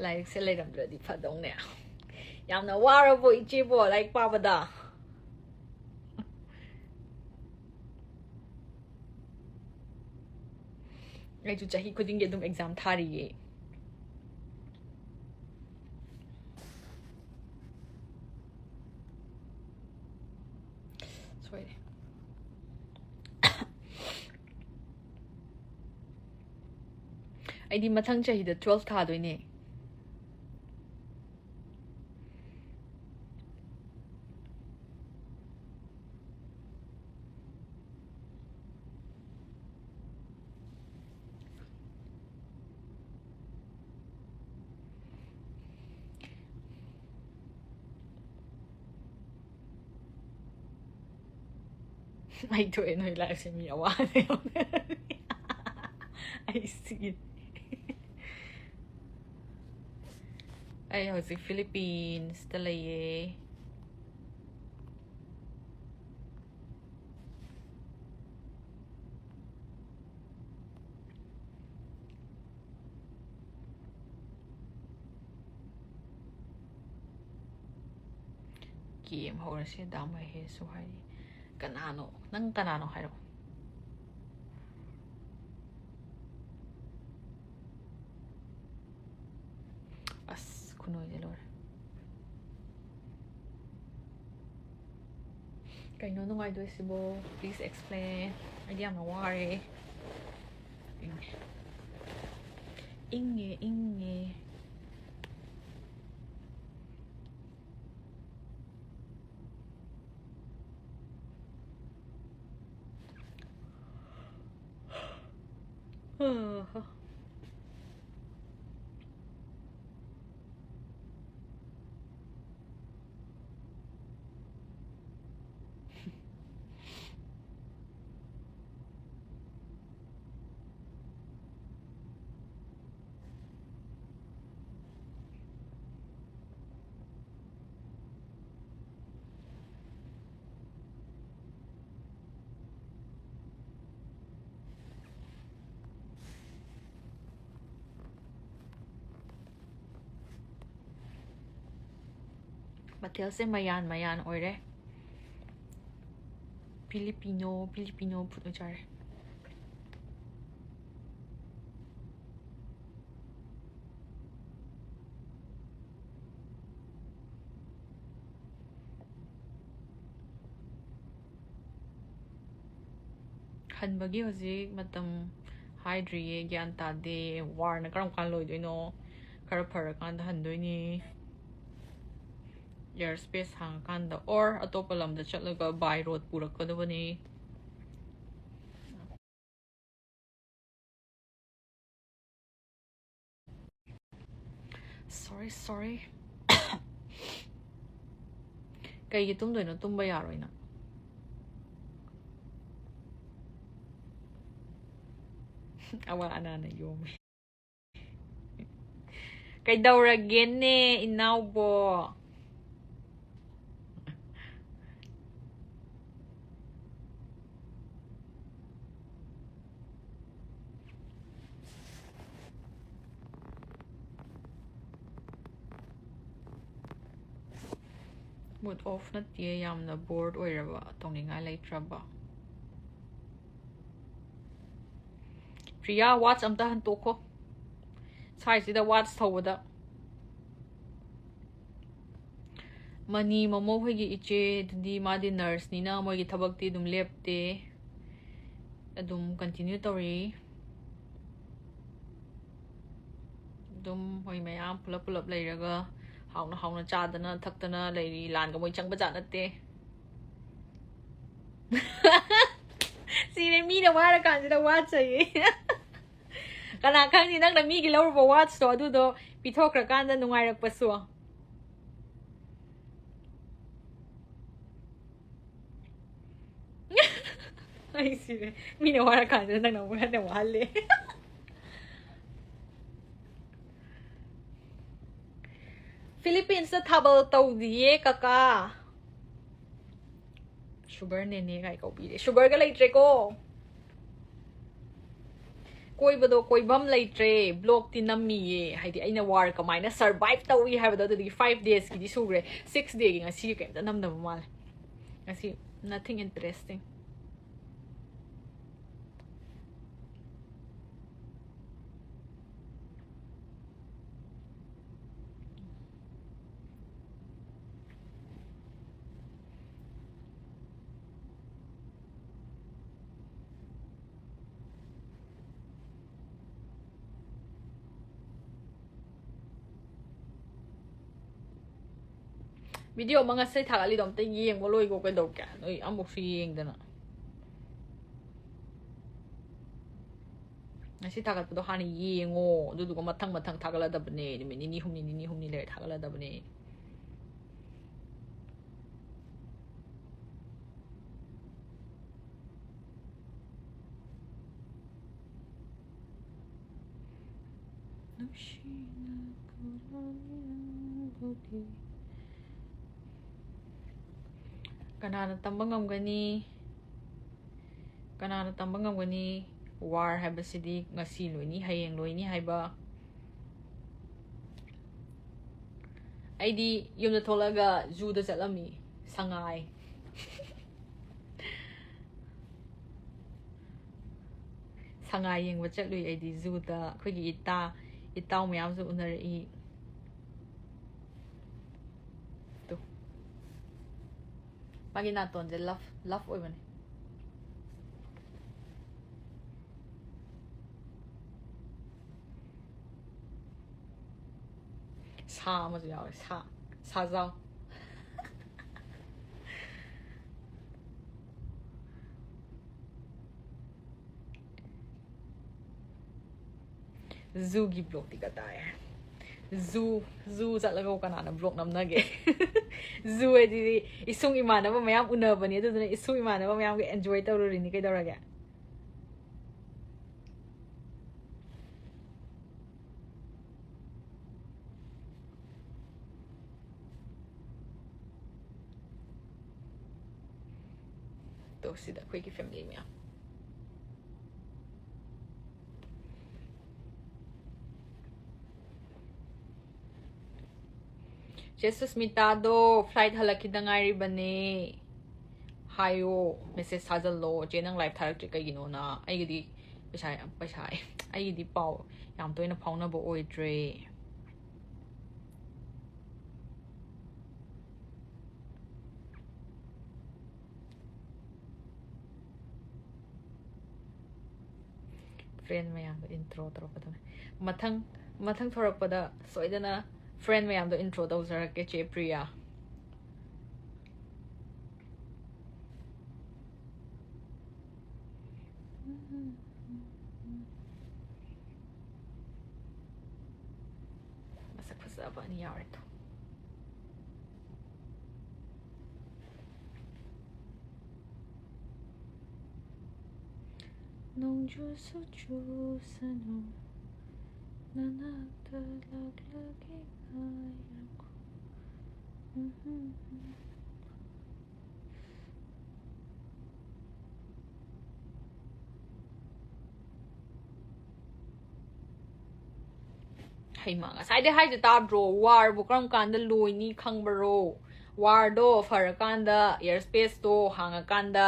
ꯂꯥꯏꯔꯤꯛꯁꯦ ꯂꯩꯔꯝꯗ꯭ꯔꯗꯤ ꯐꯗꯧꯅꯦ꯫ ꯌꯥꯝꯅ ꯋꯥꯔꯕꯣ ꯏꯆꯦꯕꯣ ꯂꯥꯏꯔꯤꯛ ꯄꯥꯕꯗ? ꯑꯩꯁꯨ ꯆꯍꯤ ꯈꯨꯗꯤꯡꯒꯤ ꯑꯗꯨꯝ exam ꯊꯥꯔꯤꯌꯦ꯫ ꯁꯣꯏꯔꯦ꯫ ꯑꯩꯗꯤ ꯃꯊꯪ ꯆꯍꯤꯗ twelve ꯊꯥꯗꯣꯏꯅꯦ꯫ ꯑꯩ ꯊꯣꯛꯑꯦ ꯅꯣꯏ ꯂꯥꯏꯐꯁꯦ ꯃꯤ ꯑꯋꯥ ꯑꯅꯥ ꯌꯥꯎꯅꯔꯅꯤ꯫ ꯑꯩ ꯁꯤꯒꯦ꯫ ꯑꯩ ꯍꯧꯖꯤꯛ ꯐꯤꯂꯤꯄꯤꯟꯁꯇ ꯂꯩꯌꯦ꯫ ꯒꯦꯝ ꯍꯧꯔꯁꯦ ꯗꯥ ꯃꯍꯦꯁꯁꯨ ꯍꯥꯏꯔꯤ꯫ ꯀꯅꯥꯅꯣ? ꯅꯪ ꯀꯅꯥꯅꯣ ꯍꯥꯏꯔꯛꯑꯣ꯫ ꯑꯁ, ꯈꯨꯅꯣꯏꯁꯦ ꯂꯣꯏꯔꯦ꯫ ꯀꯩꯅꯣ ꯅꯨꯡꯉꯥꯏꯗꯣꯏꯁꯤꯕꯣ? Please explain. ꯑꯩꯗꯤ ꯌꯥꯝꯅ ꯋꯥꯔꯦ꯫ ꯏꯪꯉꯦ, ꯏꯪꯉꯦ꯫ ꯃꯊꯦꯜꯁꯦ ꯃꯌꯥꯟ ꯃꯌꯥꯟ ꯑꯣꯏꯔꯦ꯫ Filipino, Filipino food ꯑꯣꯏ ꯆꯥꯔꯦ꯫ ꯍꯟꯕꯒꯤ ꯍꯧꯖꯤꯛ ꯃꯇꯝ ꯍꯥꯏꯗ꯭ꯔꯤꯌꯦ, ꯒ꯭ꯌꯥꯟ ꯇꯥꯗꯦ꯫ Warꯅ ꯀꯔꯝ ꯀꯥꯟ ꯂꯣꯏꯗꯣꯏꯅꯣ? ꯈꯔ ꯐꯔꯀꯥꯟꯗ ꯍꯟꯗꯣꯏꯅꯤ꯫ Air space ꯍꯥꯡꯉꯀꯥꯟꯗ, or ꯑꯇꯣꯞꯄ ꯂꯝꯗ ꯆꯠꯂꯒ by road ꯄꯨꯔꯛꯀꯗꯕꯅꯤ꯫ Sorry, sorry. ꯀꯩꯒꯤ ꯇꯨꯝꯗꯣꯏꯅꯣ? ꯇꯨꯝꯕ ꯌꯥꯔꯣꯏꯅ꯫ ꯑꯋꯥ ꯑꯅꯥꯅ ꯌꯣꯝꯃꯤ꯫ ꯀꯩꯗꯧꯔꯒꯦꯅꯦ, ꯏꯅꯥꯎꯕꯣ? Mood off ꯅꯠꯇꯤꯌꯦ, ꯌꯥꯝꯅ bored ꯑꯣꯏꯔꯕ, ꯇꯧꯅꯤꯡꯉꯥꯏ ꯂꯩꯇ꯭ꯔꯕ꯫ ꯄ꯭ꯔꯤꯌꯥ, watch ꯑꯝꯇ ꯍꯟꯇꯣꯛꯈꯣ꯫ ꯁ꯭ꯋꯥꯏꯁꯤꯗ watch ꯊꯧꯕꯗ꯫ ꯃꯅꯤ ꯃꯃꯣ ꯍꯣꯏꯒꯤ ꯏꯆꯦꯗꯨꯗꯤ ꯃꯥꯗꯤ nurseꯅꯤꯅ ꯃꯣꯏꯒꯤ ꯊꯕꯛꯇꯤ ꯑꯗꯨꯝ ꯂꯦꯞꯇꯦ꯫ ꯑꯗꯨꯝ continue ꯇꯧꯔꯤ꯫ ꯑꯗꯨꯝ ꯃꯣꯏ ꯃꯌꯥꯝ ꯄꯨꯂꯞ ꯄꯨꯂꯞ ꯂꯩꯔꯒ ꯍꯥꯎꯅ ꯍꯥꯎꯅ ꯆꯥꯗꯅ ꯊꯛꯇꯅ ꯂꯩꯔꯤ꯫ ꯂꯥꯟꯒ ꯃꯣꯏ ꯆꯪꯕ ꯖꯥꯠ ꯅꯠꯇꯦ꯫ ꯁꯤꯅꯦ ꯃꯤꯅ ꯋꯥꯔꯀꯥꯟꯁꯤꯗ ꯋꯥꯠꯆꯩꯌꯦ꯫ ꯀꯅꯥ ꯈꯪꯅꯤ ꯅꯪꯅ ꯃꯤꯒꯤ ꯂꯧꯔꯨꯕ ꯋꯥꯠꯁꯇꯣ ꯑꯗꯨꯗꯣ ꯄꯤꯊꯣꯛꯈ꯭ꯔꯀꯥꯟꯗ ꯅꯨꯡꯉꯥꯏꯔꯛꯄꯁꯨ꯫ ꯑꯩ ꯁꯤꯔꯦ꯫ ꯃꯤꯅ ꯋꯥꯔꯀꯥꯟꯁꯤꯗ ꯅꯪꯅ ꯑꯃꯨꯛ ꯍꯦꯟꯅ ꯋꯥꯍꯜꯂꯦ꯫ ꯐꯤꯂꯤꯄꯤꯟꯁꯇ ꯊꯥꯕꯜ ꯇꯧꯗꯤꯌꯦ ꯀꯀꯥ꯫ ꯁꯨꯒꯔ ꯅꯦꯅꯦ ꯀꯥꯏ ꯀꯧꯕꯤꯔꯦ꯫ ꯁꯨꯒꯔꯒ ꯂꯩꯇ꯭ꯔꯦꯀꯣ꯫ ꯀꯣꯏꯕꯗꯣ ꯀꯣꯏꯐꯝ ꯂꯩꯇ꯭ꯔꯦ꯫ ꯕ꯭ꯂꯣꯛꯇꯤ ꯅꯝꯃꯤꯌꯦ꯫ ꯍꯥꯏꯗꯤ ꯑꯩꯅ ꯋꯥꯔ ꯀꯃꯥꯏꯅ ꯁꯔꯚꯥꯏꯚ ꯇꯧꯏ ꯍꯥꯏꯕꯗꯣ ꯑꯗꯨꯗꯒꯤ ꯐꯥꯏꯚ ꯗꯦꯖꯀꯤꯗꯤ ꯁꯨꯈ꯭ꯔꯦ꯫ ꯁꯤꯛꯁ ꯗꯦꯒꯤ ꯉꯁꯤꯒꯤ ꯀꯩꯝꯇ ꯅꯝꯗꯕ ꯃꯥꯜꯂꯦ꯫ ꯉꯁꯤ nothing interesting꯫ ꯚꯤꯗꯤꯑꯣ ꯑꯃ ꯉꯁꯤ ꯊꯥꯒꯠꯂꯤꯗꯣ ꯑꯝꯇ ꯌꯦꯡꯕ ꯂꯣꯏꯀꯣ꯫ ꯀꯩꯗꯧꯒꯦ ꯅꯣꯏ ꯑꯃꯨꯛꯁꯨ ꯌꯦꯡꯗꯅ? ꯉꯁꯤ ꯊꯥꯒꯠꯄꯗꯣ ꯍꯥꯟꯅ ꯌꯦꯡꯉꯣ, ꯑꯗꯨꯗꯨꯒ ꯃꯊꯪ ꯃꯊꯪ ꯊꯥꯒꯠꯂꯗꯕꯅꯦ꯫ ꯅꯨꯃꯤꯠ ꯅꯤꯅꯤ ꯍꯨꯝꯅꯤ, ꯅꯤꯅꯤ ꯍꯨꯝꯅꯤ ꯂꯩꯔ ꯊꯥꯒꯠꯂꯗꯕꯅꯦ꯫ ꯅꯨꯡꯁꯤꯅ ꯈꯨꯂꯥꯡ ꯌꯥꯡꯕꯗꯤ꯫ ꯀꯅꯥꯅ ꯇꯝꯕ ꯉꯝꯒꯅꯤ? ꯀꯅꯥꯅ ꯇꯝꯕ ꯉꯝꯒꯅꯤ? ꯋꯥꯔ ꯍꯥꯏꯕꯁꯤꯗꯤ ꯉꯁꯤ ꯂꯣꯏꯅꯤ, ꯍꯌꯦꯡ ꯂꯣꯏꯅꯤ ꯍꯥꯏꯕ꯫ ꯑꯩꯗꯤ ꯌꯨꯝꯗ ꯊꯣꯛꯂꯛꯑꯒ ꯖꯨꯗ ꯆꯠꯂꯝꯃꯤ꯫ ꯁꯉꯥꯏ꯫ ꯁꯉꯥꯏ ꯌꯦꯡꯕ ꯆꯠꯂꯨꯏ ꯑꯩꯗꯤ ꯖꯨꯗ꯫ ꯑꯩꯈꯣꯏꯒꯤ ꯏꯇꯥ, ꯏꯇꯥꯎ ꯃꯌꯥꯝꯁꯨ ꯎꯅꯔꯛꯏ꯫ ꯇꯨ꯫ ꯃꯥꯒꯤ ꯅꯥꯇꯣꯟꯁꯦ ꯂꯐ, ꯂꯐ ꯑꯣꯏꯕꯅꯦ꯫ ꯁꯥ ꯑꯃꯁꯨ ꯌꯥꯎꯔꯦ, ꯁꯥ, ꯁꯥꯖꯥꯎ꯫ ꯖꯨꯒꯤ ꯕ꯭ꯂꯣꯛꯇꯤ ꯀꯗꯥꯏ? ꯖꯨ, ꯖꯨ ꯆꯠꯂꯒ ꯀꯅꯥꯅ ꯕ꯭ꯂꯣꯛ ꯅꯝꯅꯒꯦ? ꯖꯨ ꯍꯥꯏꯗꯤ ꯏꯁꯨꯡ ꯏꯃꯥꯟꯅꯕ ꯃꯌꯥꯝ ꯎꯅꯕꯅꯤ, ꯑꯗꯨꯗꯨꯅ ꯏꯁꯨꯡ ꯏꯃꯥꯟꯅꯕ ꯃꯌꯥꯝꯒ ꯑꯦꯟꯖꯣꯏ ꯇꯧꯔꯨꯔꯤꯅꯤ, ꯀꯩꯗꯧꯔꯒꯦ? ꯇꯣ, ꯁꯤꯗ ꯑꯩꯈꯣꯏꯒꯤ ꯐꯦꯃꯤꯂꯤ ꯃꯌꯥꯝ꯫ ꯆꯦ ꯁꯨꯁꯃꯤꯇꯥꯗꯣ ꯐ꯭ꯂꯥꯏꯠ ꯍꯜꯂꯛꯈꯤꯗ ꯉꯥꯏꯔꯤꯕꯅꯦ ꯍꯥꯏꯌꯣ, ꯃꯦꯁꯦꯖ ꯊꯥꯖꯜꯂꯣ꯫ ꯆꯦ, ꯅꯪ ꯂꯥꯏꯚ ꯊꯥꯔꯛꯇ꯭ꯔꯤ ꯀꯩꯒꯤꯅꯣꯅ? ꯑꯩꯒꯤꯗꯤ ꯄꯩꯁꯥ ꯌꯥꯝ, ꯄꯩꯁꯥ, ꯑꯩꯒꯤꯗꯤ ꯄꯥꯎ ꯌꯥꯝ ꯇꯣꯏꯅ ꯐꯥꯎꯅꯕ ꯑꯣꯏꯗ꯭ꯔꯦ꯫ ꯐ꯭ꯔꯦꯟ ꯃꯌꯥꯝꯗꯣ ꯏꯟꯇ꯭ꯔꯣ ꯇꯧꯔꯛꯀꯗꯕꯅꯦ꯫ ꯃꯊꯪ, ꯃꯊꯪ ꯊꯣꯔꯛꯄꯗ ꯁꯣꯏꯗꯅ ꯐ꯭ꯔꯦꯟ ꯃꯌꯥꯝꯗꯣ ꯏꯟꯇ꯭ꯔꯣ ꯇꯧꯖꯔꯛꯀꯦ, ꯆꯦ ꯄ꯭ꯔꯤꯌꯥ꯫ ꯃꯁꯛ ꯐꯖꯕ ꯑꯅꯤ ꯌꯥꯎꯔꯦ ꯇꯨ꯫ ꯅꯣꯡꯖꯨꯁꯨ ꯆꯨꯁꯅꯨ, ꯅꯅꯥꯛꯇ ꯂꯥꯛꯂꯒꯦ ꯉꯥꯏꯔꯝꯈꯣ꯫ ꯎꯝ, ꯎꯝ, ꯎꯝ꯫ ꯍꯩꯃꯥ, ꯉꯁꯥꯏꯗꯩ ꯍꯥꯏꯁꯦ ꯇꯥꯗ꯭ꯔꯣ? ꯋꯥꯔꯕꯨ ꯀꯔꯝ ꯀꯥꯟꯗ ꯂꯣꯏꯅꯤ ꯈꯪꯕꯔꯣ? ꯋꯥꯔꯗꯣ ꯐꯔꯀꯥꯟꯗ, ꯏꯌꯔ ꯁ꯭ꯄꯦꯁꯇꯣ ꯍꯥꯡꯉꯀꯥꯟꯗ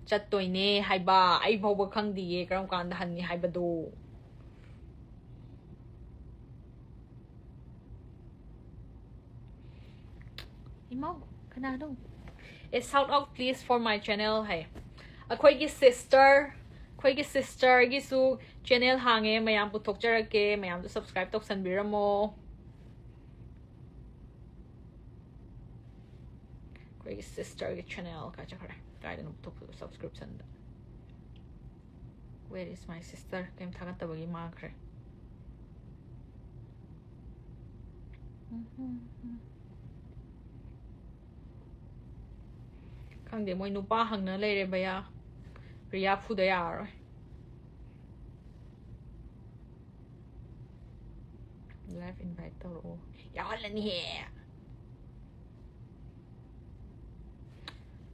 ꯆꯠꯇꯣꯏꯅꯦ ꯍꯥꯏꯕ꯫ ꯑꯩ ꯐꯥꯎꯕ ꯈꯪꯗꯤꯌꯦ ꯀꯔꯝ ꯀꯥꯟꯗ ꯍꯟꯅꯤ ꯍꯥꯏꯕꯗꯣ꯫ ꯏꯃꯥꯎ, ꯀꯅꯥꯅꯣ? A shout out please for my channel ꯍꯥꯏ꯫ ꯑꯩꯈꯣꯏꯒꯤ ꯁꯤꯁꯇꯔ, ꯑꯩꯈꯣꯏꯒꯤ ꯁꯤꯁꯇꯔꯒꯤꯁꯨ ꯆꯦꯅꯦꯜ ꯍꯥꯡꯉꯦ, ꯃꯌꯥꯝ ꯄꯨꯊꯣꯛꯆꯔꯛꯀꯦ, ꯃꯌꯥꯝꯁꯨ ꯁꯕꯁꯀ꯭ꯔꯥꯏꯕ ꯇꯧꯁꯟꯕꯤꯔꯝꯃꯣ꯫ Sisterꯒꯤ channel ꯀꯥꯏ ꯆꯠꯈ꯭ꯔꯦ? ꯀꯥꯏꯗꯅꯣ ꯄꯨꯊꯣꯛꯄꯗꯣ subscriptionꯗ? Where is my sister? ꯀꯩꯝ ꯊꯥꯒꯠꯇꯕꯒꯤ ꯃꯥꯡꯈ꯭ꯔꯦ꯫ ꯈꯪꯗꯦ, ꯃꯣꯏ ꯅꯨꯄꯥ ꯍꯪꯅ ꯂꯩꯔꯦ ꯚꯩꯌꯥ꯫ ꯔꯤꯌꯥ ꯐꯨꯗ ꯌꯥꯔꯔꯣꯏ꯫ Live invite ꯇꯧꯔꯛꯑꯣ꯫ ꯌꯥꯎꯍꯜꯂꯅꯤꯍꯦ꯫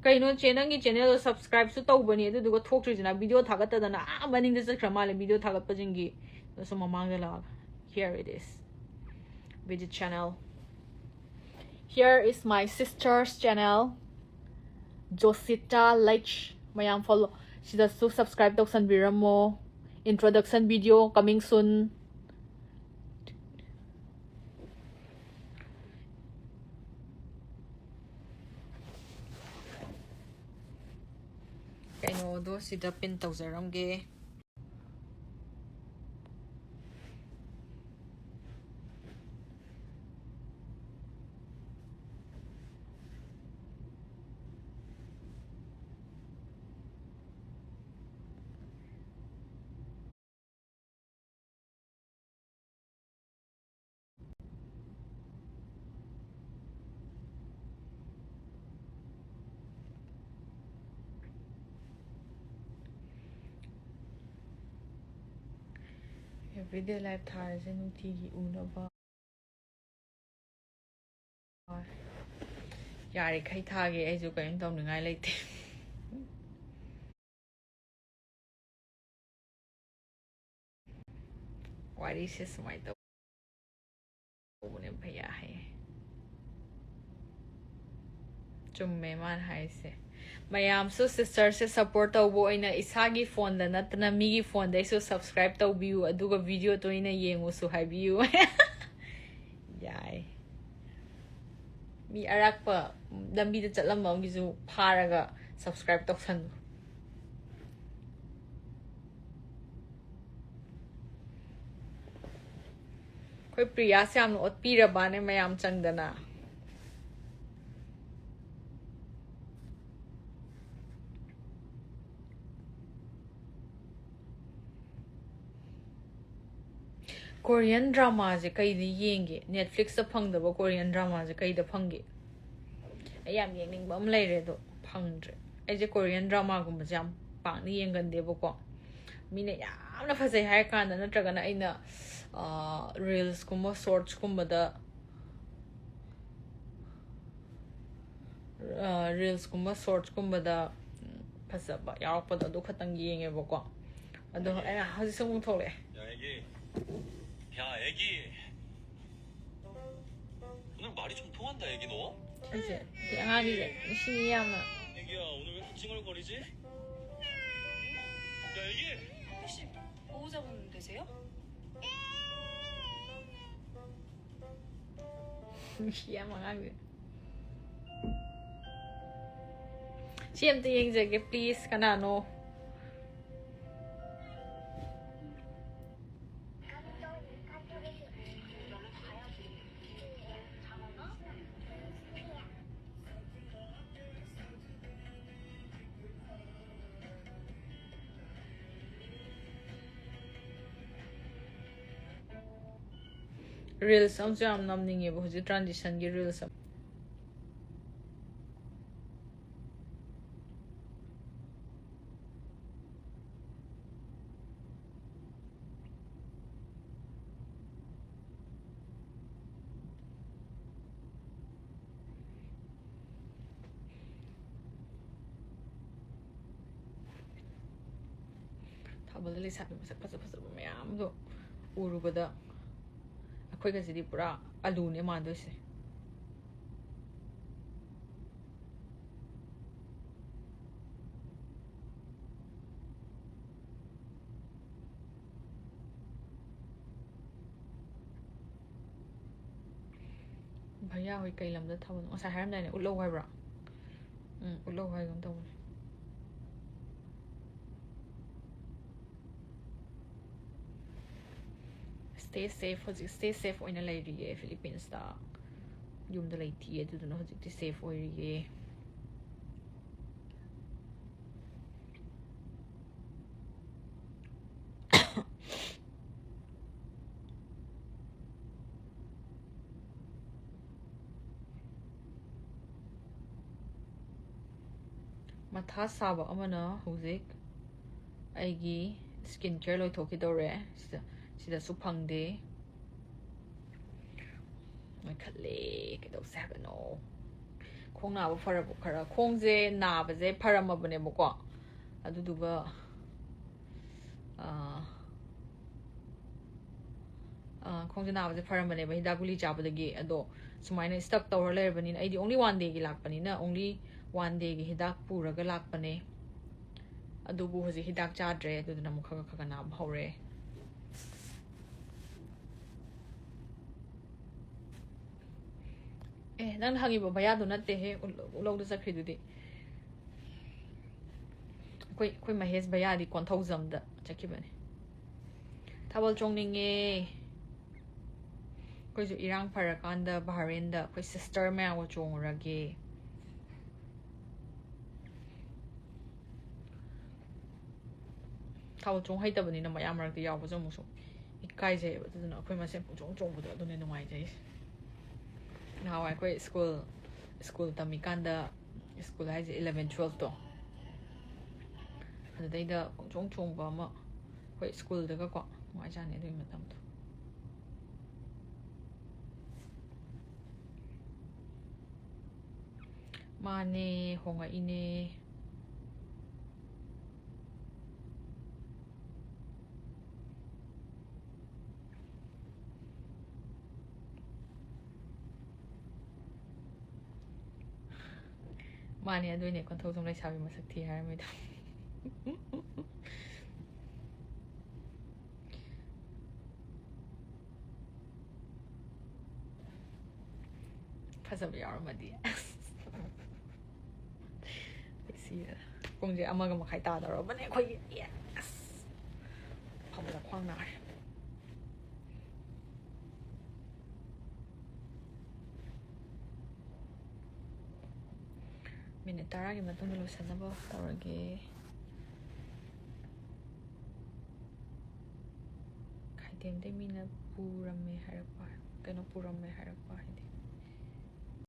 ꯀꯩꯅꯣ ꯆꯦ, ꯅꯪꯒꯤ channelꯗꯣ subscribeꯁꯨ ꯇꯧꯕꯅꯦ, ꯑꯗꯨꯗꯨꯒ ꯊꯣꯛꯇ꯭ꯔꯤꯁꯤꯅ? Video ꯊꯥꯒꯠꯇꯗꯅ ꯑꯥ ꯃꯅꯤꯡꯗ ꯆꯠꯈ꯭ꯔ ꯃꯥꯜꯂꯦ, video ꯊꯥꯒꯠꯄꯁꯤꯡꯒꯤ꯫ ꯑꯗꯨꯁꯨ ꯃꯃꯥꯡꯗ ꯂꯥꯛꯑꯒ, here it is, with the channel. Here is my sister's channel, Josita Lech. ꯃꯌꯥꯝ follow, ꯁꯤꯗꯁꯨ subscribe ꯇꯧꯁꯟꯕꯤꯔꯝꯃꯣ꯫ Introduction video coming soon. ꯀꯩꯅꯣꯗꯣ ꯁꯤꯗ pin ꯇꯧꯖꯔꯝꯒꯦ꯫ Everyday life ꯊꯥꯔꯁꯦ ꯅꯨꯡꯇꯤꯒꯤ ꯎꯅꯕ꯫ ꯌꯥꯔꯤꯈꯩ ꯊꯥꯒꯦ, ꯑꯩꯁꯨ ꯀꯔꯤꯝ ꯇꯧꯅꯤꯡꯉꯥꯏ ꯂꯩꯇꯦ꯫ ꯋꯥꯔꯤꯁꯦ ꯁꯨꯃꯥꯏꯅ ꯇꯧꯕꯅꯦ ꯚꯩꯌꯥ ꯍꯥꯏꯌꯦ꯫ ꯆꯨꯝꯃꯦ ꯃꯥꯅ ꯍꯥꯏꯁꯦ꯫ ꯃꯌꯥꯝꯁꯨ sisterꯁꯦ support ꯇꯧꯕ ꯑꯣꯏꯅ ꯏꯁꯥꯒꯤ phoneꯗ ꯅꯠꯇꯅ ꯃꯤꯒꯤ phoneꯗꯩꯁꯨ subscribe ꯇꯧꯕꯤꯌꯨ, ꯑꯗꯨꯒ video ꯇꯣꯏꯅ ꯌꯦꯡꯉꯨꯁꯨ ꯍꯥꯏꯕꯤꯌꯨ꯫ ꯌꯥꯏ꯫ ꯃꯤ ꯑꯔꯥꯛꯄ ꯂꯝꯕꯤꯗ ꯆꯠꯂꯝꯕ ꯑꯃꯒꯤꯁꯨ ꯐꯥꯔꯒ subscribe ꯇꯧꯁꯜꯂꯨ꯫ ꯑꯩꯈꯣꯏ ꯄ꯭ꯔꯤꯌꯥꯁꯦ ꯌꯥꯝꯅ ꯑꯣꯠꯄꯤꯔꯕꯅꯦ ꯃꯌꯥꯝ ꯆꯪꯗꯅ꯫ ꯀꯣꯔꯤꯌꯟ ꯗ꯭ꯔꯃꯥꯁꯦ ꯀꯩꯗ ꯌꯦꯡꯒꯦ? ꯅꯦꯠꯐ꯭ꯂꯤꯛꯁꯇ ꯐꯪꯗꯕ ꯀꯣꯔꯤꯌꯟ ꯗ꯭ꯔꯃꯥꯁꯦ ꯀꯩꯗ ꯐꯪꯒꯦ? ꯑꯩ ꯌꯥꯝ ꯌꯦꯡꯅꯤꯡꯕ ꯑꯃ ꯂꯩꯔꯦ, ꯑꯗꯣ ꯐꯪꯗ꯭ꯔꯦ꯫ ꯑꯩꯁꯦ ꯀꯣꯔꯤꯌꯟ ꯗ꯭ꯔꯃꯥꯒꯨꯝꯕꯁꯦ ꯌꯥꯝ ꯄꯥꯛꯅ ꯌꯦꯡꯒꯟꯗꯦꯕꯀꯣ꯫ ꯃꯤꯅ ꯌꯥꯝꯅ ꯐꯖꯩ ꯍꯥꯏꯔ ꯀꯥꯟꯗ, ꯅꯠꯇ꯭ꯔꯒꯅ ꯑꯩꯅ, ꯑ, ꯔꯤꯜꯁꯀꯨꯝꯕ, ꯁꯣꯔꯠꯁꯀꯨꯝꯕꯗ, ꯑ, ꯔꯤꯜꯁꯀꯨꯝꯕ, ꯁꯣꯔꯠꯁꯀꯨꯝꯕꯗ, ꯎꯝ, ꯐꯖꯕ ꯌꯥꯎꯔꯛꯄꯗꯣ, ꯑꯗꯨ ꯈꯛꯇꯪ ꯌꯦꯡꯉꯦꯕꯀꯣ꯫ ꯑꯗꯣ ꯑꯩꯅ ꯍꯧꯖꯤꯛꯁꯨ ꯑꯃꯨꯛ ꯊꯣꯛꯂꯛꯑꯦ꯫ 야, 애기. 야, 애기. 오늘 말이 좀 통한다, 애기 너. ꯁꯤꯁꯦ, ꯁꯤ ꯑꯉꯥꯡꯁꯤꯁꯦ ꯅꯨꯡꯁꯤꯌꯦ ꯌꯥꯝꯅ꯫ 애기야, 오늘 왜 이렇게 찡얼거리지? 야, 애기. 혹시 보호자분 되세요? ꯅꯨꯡꯁꯤ ꯌꯥꯝ ꯑꯉꯥꯡꯁꯦ꯫ ꯁꯤ ꯑꯝꯇ ꯌꯦꯡꯖꯒꯦ, please꯫ ꯀꯅꯥꯅꯣ? ꯔꯤꯜꯁ ꯑꯃꯁꯨ ꯌꯥꯝ ꯅꯝꯅꯤꯡꯉꯦꯕ ꯍꯧꯖꯤꯛ, ꯇ꯭ꯔꯥꯟꯖꯤꯁꯟꯒꯤ ꯔꯤꯜꯁ ꯑꯃ꯫ ꯊꯥꯕꯜꯗ ꯂꯩꯁꯥꯕꯤ ꯃꯁꯛ ꯐꯖ ꯐꯖꯕ ꯃꯌꯥꯝꯗꯣ ꯎꯔꯨꯕꯗ ꯑꯩꯈꯣꯏꯒꯁꯤꯗꯤ ꯄꯨꯔꯥ ꯑꯂꯨꯅꯦ ꯃꯥꯟꯗꯣꯏꯁꯦ꯫ ꯚꯩꯌꯥ ꯍꯣꯏ ꯀꯩ ꯂꯝꯗ ꯊꯕꯅꯣ? ꯉꯁꯥꯏ ꯍꯥꯏꯔꯝꯗꯥꯏꯅꯦ, ꯎꯠꯂꯧ ꯍꯥꯏꯕ꯭ꯔꯥ? ꯎꯝ, ꯎꯠꯂꯧ ꯍꯥꯏꯒꯨꯝ ꯇꯧꯕꯅꯦ꯫ Stay safe, ꯍꯧꯖꯤꯛ stay safe ꯑꯣꯏꯅ ꯂꯩꯔꯤꯌꯦ ꯐꯤꯂꯤꯄꯤꯟꯁꯇ꯫ ꯌꯨꯝꯗ ꯂꯩꯇꯤꯌꯦ, ꯑꯗꯨꯗꯨꯅ ꯍꯧꯖꯤꯛꯇꯤ safe ꯑꯣꯏꯔꯤꯌꯦ꯫ ꯃꯊꯥ ꯁꯥꯕ ꯑꯃꯅ ꯍꯧꯖꯤꯛ ꯑꯩꯒꯤ ꯁ꯭ꯀꯤꯟ ꯀꯦꯌꯔ ꯂꯣꯏꯊꯣꯛꯈꯤꯗꯧꯔꯦ꯫ ꯁꯤꯗ, ꯁꯤꯗꯁꯨ ꯐꯪꯗꯦ꯫ ꯅꯣꯏꯈꯠꯂꯦ꯫ ꯀꯩꯗꯧꯁꯦ ꯍꯥꯏꯕꯅꯣ? ꯈꯣꯡ ꯅꯥꯕ ꯐꯔꯕꯣ? ꯈꯔ ꯈꯣꯡꯁꯦ ꯅꯥꯕꯁꯦ ꯐꯔꯝꯃꯕꯅꯦꯕꯀꯣ, ꯑꯗꯨꯗꯨꯒ, ꯑꯥ, ꯑꯥ, ꯈꯣꯡꯁꯦ ꯅꯥꯕꯁꯦ ꯐꯔꯝꯕꯅꯦꯕ ꯍꯤꯗꯥꯛ ꯒꯨꯂꯤ ꯆꯥꯕꯗꯒꯤ꯫ ꯑꯗꯣ ꯁꯨꯃꯥꯏꯅ ꯁ꯭ꯇꯛ ꯇꯧꯔ ꯂꯩꯔꯕꯅꯤꯅ, ꯑꯩꯗꯤ only one dayꯒꯤ ꯂꯥꯛꯄꯅꯤꯅ, only one dayꯒꯤ ꯍꯤꯗꯥꯛ ꯄꯨꯔꯒ ꯂꯥꯛꯄꯅꯦ꯫ ꯑꯗꯨꯕꯨ ꯍꯧꯖꯤꯛ ꯍꯤꯗꯥꯛ ꯆꯥꯗ꯭ꯔꯦ, ꯑꯗꯨꯗꯨꯅ ꯑꯃꯨꯛ ꯈꯔ ꯈꯔ ꯈꯔ ꯅꯥꯕ ꯍꯧꯔꯦ꯫ ꯑꯦ, ꯅꯪꯅ ꯍꯪꯉꯤꯕ ꯚꯩꯌꯥꯗꯣ ꯅꯠꯇꯦꯍꯦ, ꯎ-, ꯎꯂꯧꯗ ꯆꯠꯈ꯭ꯔꯤꯗꯨꯗꯤ꯫ ꯑꯩꯈꯣꯏ, ꯑꯩꯈꯣꯏ ꯃꯍꯦꯁ ꯚꯩꯌꯥꯗꯤ ꯀꯣꯟꯊꯧꯖꯝꯗ ꯆꯠꯈꯤꯕꯅꯦ꯫ ꯊꯥꯕꯜ ꯆꯣꯡꯅꯤꯡꯉꯦ꯫ ꯑꯩꯈꯣꯏꯁꯨ ꯏꯔꯥꯡ ꯐꯔꯀꯥꯟꯗ ꯕꯍꯔꯦꯟꯗ ꯑꯩꯈꯣꯏ ꯁꯤꯁꯇꯔ ꯃꯌꯥꯝꯒ ꯆꯣꯡꯉꯨꯔꯒꯦ꯫ ꯊꯥꯕꯜ ꯆꯣꯡ ꯍꯩꯇꯕꯅꯤꯅ ꯃꯌꯥꯝ ꯃꯔꯛꯇ ꯌꯥꯎꯕꯁꯨ ꯑꯃꯨꯛꯁꯨ ꯏꯀꯥꯏꯖꯩꯌꯦꯕ꯫ ꯑꯗꯨꯗꯨꯅ ꯑꯩꯈꯣꯏ ꯃꯁꯦꯟ ꯄꯨꯡꯆꯣꯡ ꯆꯣꯡꯕꯗꯣ ꯑꯗꯨꯅꯦ ꯅꯨꯡꯉꯥꯏꯖꯩꯁꯦ꯫ ꯅꯍꯥꯟꯋꯥꯏ ꯑꯩꯈꯣꯏ ꯁ꯭ꯀꯨꯜ, ꯁ꯭ꯀꯨꯜ ꯇꯝꯃꯤꯀꯥꯟꯗ, ꯁ꯭ꯀꯨꯜ ꯍꯥꯏꯁꯦ eleven twelveꯇꯣ, ꯑꯗꯨꯗꯩꯗ ꯄꯨꯡꯆꯣꯡ ꯆꯣꯡꯕ ꯑꯃ, ꯑꯩꯈꯣꯏ ꯁ꯭ꯀꯨꯜꯗꯒꯀꯣ, ꯅꯨꯡꯉꯥꯏꯖꯥꯠꯅꯤ ꯑꯗꯨꯒꯤ ꯃꯇꯝꯗꯣ꯫ ꯃꯥꯅꯦ, ꯍꯣꯡꯉꯛꯏꯅꯦ꯫ ꯃꯥꯅꯦ, ꯑꯗꯨꯏꯅꯦ ꯀꯣꯟꯊꯧꯖꯝ ꯂꯩꯁꯥꯕꯤ ꯃꯁꯛ ꯊꯤ ꯍꯥꯏꯔꯝꯃꯤꯗꯣ꯫ ꯐꯖꯕ ꯌꯥꯎꯔꯝꯃꯗꯤ꯫ ꯑꯁ꯫ ꯑꯩ ꯁꯤꯔꯦꯗ꯫ ꯄꯨꯡꯁꯦ ꯑꯃꯒ ꯃꯈꯥꯏ ꯇꯥꯗꯧꯔꯕꯅꯦ ꯑꯩꯈꯣꯏꯒꯤ꯫ Yes! ꯐꯝꯕꯗ ꯈ꯭ꯋꯥꯡ ꯅꯥꯔꯦ꯫ ꯃꯤꯅꯤꯠ ꯇꯔꯥꯒꯤ ꯃꯇꯨꯡꯗ ꯂꯣꯏꯁꯤꯟꯅꯕ ꯇꯧꯔꯒꯦ꯫ ꯈꯥꯏꯗꯦꯝꯗꯩ ꯃꯤꯅ ꯄꯨꯔꯝꯃꯦ ꯍꯥꯏꯔꯛꯄ, ꯀꯩꯅꯣ, ꯄꯨꯔꯝꯃꯦ ꯍꯥꯏꯔꯛꯄ ꯍꯥꯏꯗꯤ